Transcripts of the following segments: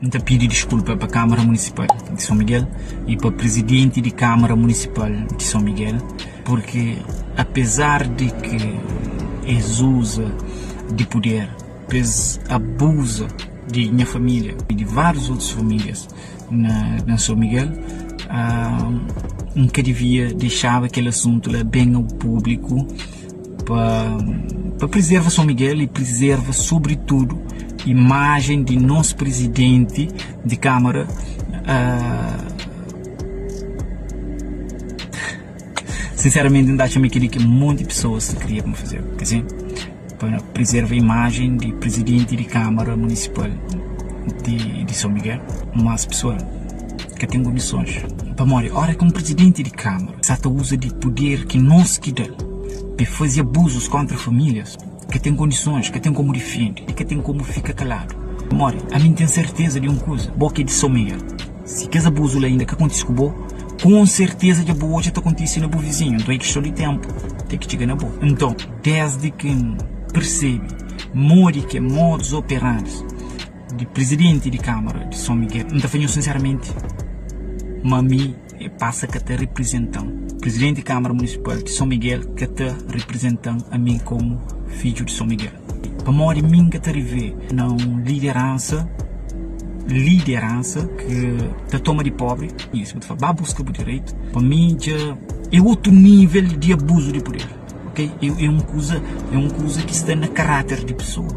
N ta pidi diskulpa pa Kámara Munisipal di São Miguel y pa Prizidenti di Kámara Munisipal di São Miguel purki apezar di ki es uza di puder pa es abuza di nha família y di várius otus famílias na São Miguel, N ka divia dexaba kel asuntu la ben ao públiku. Pa pa prizerva São Miguel y prizerva sobritudu imajen di nos prizidenti di Kámara Sinseramenti N ta atxa ma kel-li ki monti pesoas ta kria pa N fazeba, ka si? Pa prizerva imajen di prizidenti di Kámara Munisipal di di São Miguel. Mas pesoal ka ten kondisons pamodi óra ki un prizidenti di Kámara sa ta uza di puder ki nos ki da-l pa e faze abuzus kontra famílias, ka ten kondisons, ka ten komu difende i ka ten komu fika kaladu. Pamodi ami N ten serteza di un kuza, bo ki é di São Miguel, si kes abuzu la inda ka kontise ku bo, kon serteza dja bu odja ta kontise na bu vizinhu. Nton é kiston di tenpu ten ki txiga na bo. Nton, desdi ki N persebe modi ki é modus operandi di prizidenti di Kámara di São Miguel, N ta fla nhos sinseramenti ma mi E pasa ka ta riprizenta-m. Prizidenti di Kámara Munisipal di Son Miguel ka ta riprizenta-m ami komu fidju di Son Miguel. Pamodi mi N ka ta rivê na un lideransa, lideransa ki ta toma di pobri. I si bu ta fla, ba buska bu direitu, pa mi dja é otu nível di abuzu di puder, ok? É un kuza, é un kuza ki sta na karáter di pesoa.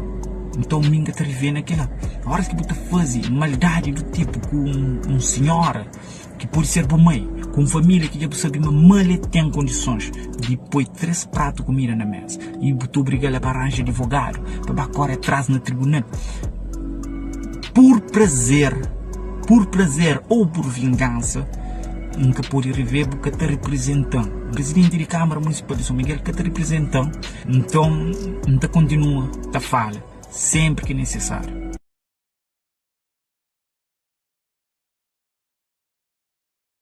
Nton mi N ka ta rivê na kila. Óras ki bu ta faze maldadi du tipu ku un sinhora. ki pode ser bu mai, ku un família ki dja bu sabe ma mal el ten kondisons di poi 3 pratu kumida na mesa i bu ta obriga-l a ba ranja adivogadu pa ba kore atras na tribunal pur prazer, pur prazer ou pur vingansa, N ka pode revê bu ka ta riprizenta-m. Prizidenti di Kámara Munisipal di São Miguel ka ta riprizenta-m, nton N ta kontinua ta fala senpri ki nisisáriu.